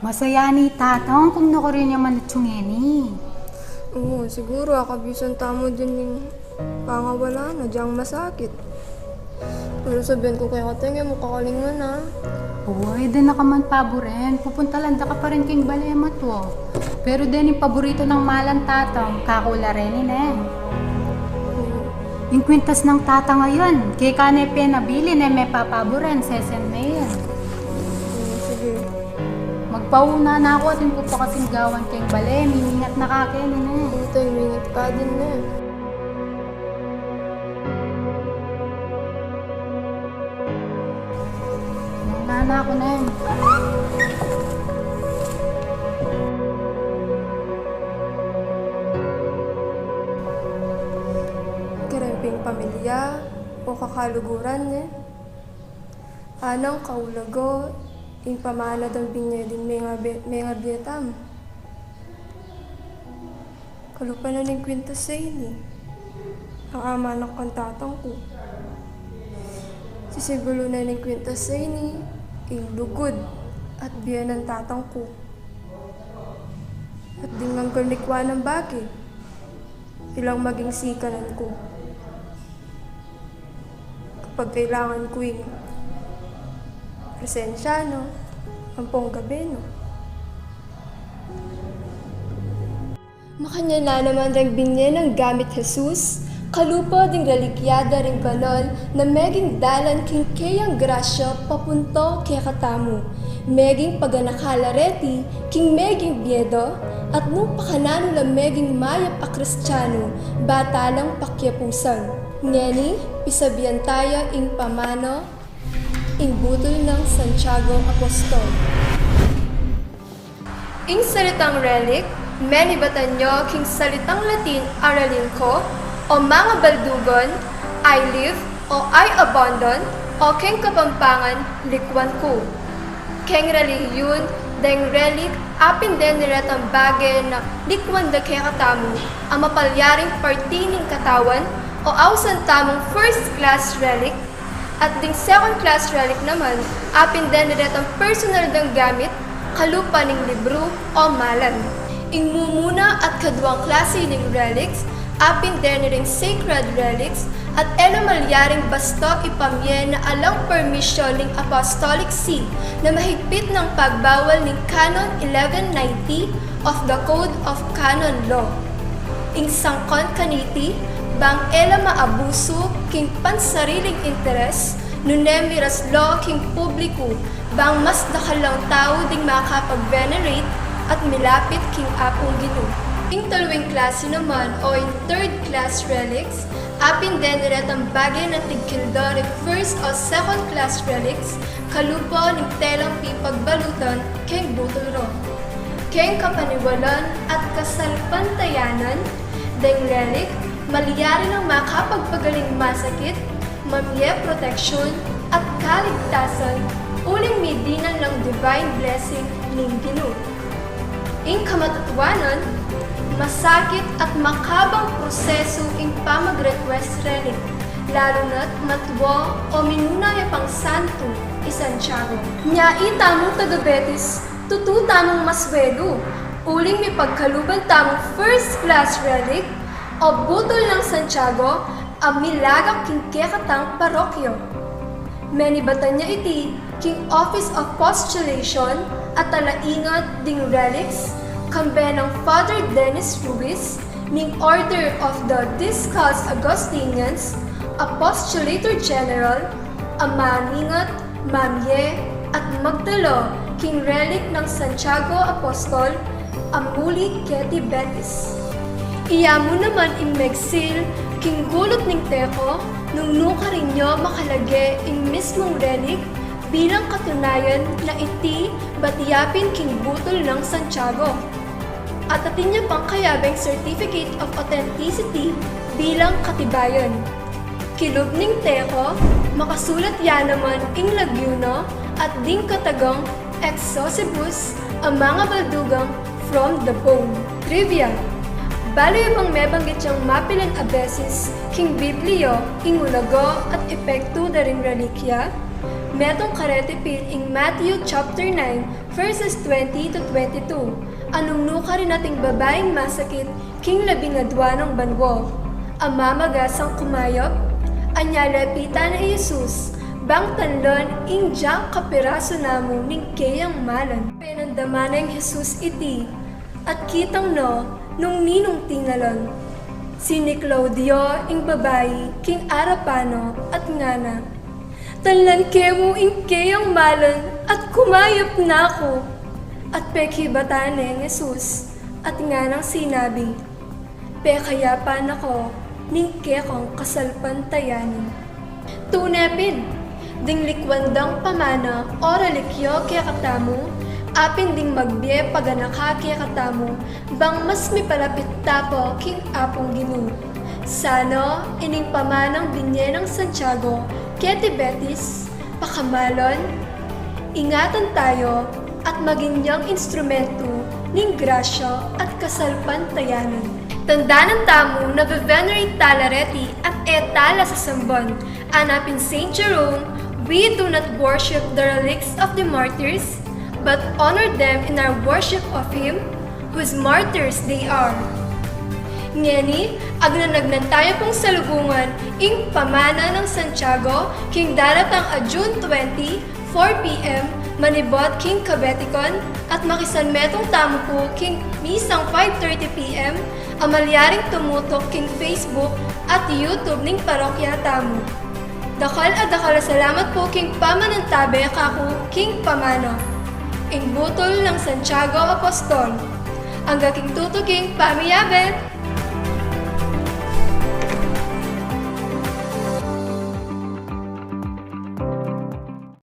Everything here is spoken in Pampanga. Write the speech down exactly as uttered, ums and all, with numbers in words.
Masaya ne i Tatang kung nakarin ya man atsu ngeni. Oo, siguru akabisan tamu din ning pangawala na, dyang masakit. Pero sabian ku keka, Teng, e mu kakalingwan, a. Uy, e da na ka man paburen. Pupuntalan da ka pa rin king bale mu, a. Pero deni ing paburitu nang malan, Tatang, kakula reni ne. Ing kwintas nang Tatang a yan, keka ne penabilin, e me papaburen, sesen me yan. Hmm, sige. Magpauna na ku at ing ku pa kasing gawan keng bale, mimingat na ka keni ne. Ito, mimingat ka din ne. Nana ku ne. Kareng pin pamilya o kakaluguran ne. Anang kaulago ing pamana dang binye ding menga be-, mengabie tamu. Kalupa na ning kwintas a ini, ang ama na kang Tatang ku. Sisimbulu na ning kwintas a ini ing lugud at bie nang Tatang ku. At ding anggang likwan nang bage, ilang maging sikanan ku. Kapag kailangan ku ing presensya na, ampong gabe na. Makanyan na naman deng binye nang gamit Jesus, kalupa ding relikya da ring banal na meging dalan king keyang grasya papunta kekatamu. Meging paganaka la reti king meging bie da, at nung pakananu la meging mayap a Kristiano, bata lang pakiapusan. Ngeni, pisabian taya ing pamana, ing butul nang Santiago Apostol. Ing salitang relic, menibatan ya king salitang Latin a relinquo, o mangabaldugan, I leave, o I abandon, o king Kapampangan, likwan ku. Keng relihiyun, deng relic, apin deni retang bage na likwan da kekatamu, a mapalyaring parti ning katawan, o ausan tamung first class relic, at ding second class relic naman, apin deni retang personal dang gamit, kalupa ning libru o malan. Ing mumuna at kaduang klasi ning relics, apin deni ring sacred relics, at e la malyaring basta ipamye na alang permisyon ning Apostolic See na mahigpit nang pagbawal ning Canon eleven ninety of the Code of Canon Law. Ing sangkan kaniti, bang e la maabusu king pansariling interes, nune miras la king publiku, bang mas dakal lang tau ding makapag-venerate at milapit king Apung Ginu. Ing taluing klasi naman o ing third class relics, apin deni retang bage na tigkil da ring first o second class relics, kalupa ning telang pipagbalutan keng butul ra. Keng kapaniwalan at kasalpantayanan deng relic, malyari nang makapagpagaling masakit, mamye proteksyon at kaligtasan, uling midinan lang divine blessing ning Ginu. Ing kamatutuanan, masakit at makabang prosesu ing pamag-request relic, lalu na't matua o minuna ya pang santu i Santiago. Nya itamu taga Betis, tutu tamung maswelu, uling mipagkaluban tamung first class relic, o butul nang Santiago, a milagak king kekatang parokya. Menibatan ya iti king Office of Postulation a talaingat ding relics, kambe nang Father Dennis Ruiz, ning Order of the Discalced Augustinians, a Postulator General, a maningat, mamye, at magtala king relic nang Santiago Apostol, a muli keti Betis. Iya mu naman ing megsil king gulut ning teko, nung nukarin ya makalage ing mismung relic bilang katunayan na iti batiapin king butul nang Santiago. At atin ya pang kayabeng Certificate of Authenticity bilang katibayan. Kilub ning teko, makasulat ya naman ing lagyu na at ding katagang exhausibus a mangabaldugang from the bone. Trivia. Balu ya bang mebanggit yang mapilan a beses king Biblia ing ulaga at epektu da ring relikya? Metung kareti pin ing Matthew chapter nine, verses twenty to twenty-two. Anung nu karin ating babaing masakit king labing adua nang banua, a mamagasang kumayap? Anya lepitan na i Jesus, bang tanlan ing dyang kapirasu namu ning keyang malan. Penandaman neng Jesus iti, at kitang na nung ninung tinalan. Siniklaw diya ing babai king arapan na at ngana, "Tanlan ke mu ing keyang malan at kumayap na ku." At pekibatan neng Jesus at nganang sinabi, "Pekayapan na ka ning kekang kasalpantayanan." Tune pin, ding likwan dang pamana o relikya kekatamu, a pin ding magbie paganaka kekatamu, bang mas mipalapit ta pa king Apung Ginu. Sana ining pamanang binie nang Santiago keti Betis, pakamalan, ingatan tayu, at maging yang instrumentu ning grasya at kasalpantayanan. Tandanan tamu na venerate tala reti at e tala sasamban. Anya pin Saint Jerome, "We do not worship the relics of the martyrs, but honor them in our worship of him whose martyrs they are." Ngeni, agnanagnan tayu pung salubungan ing pamana nang Santiago king daratang a June twenty, four p.m., manibat king Kabetikan, at makisanmetung tamu pu king misang five thirty p.m. a malyaring tumutuk king Facebook at YouTube ning parokya tamu. Dakal a dakal a salamat pu king pamanantabe kaku king pamana. Ing butul nang Santiago Apostol. Angga king tutuking pamiyabe!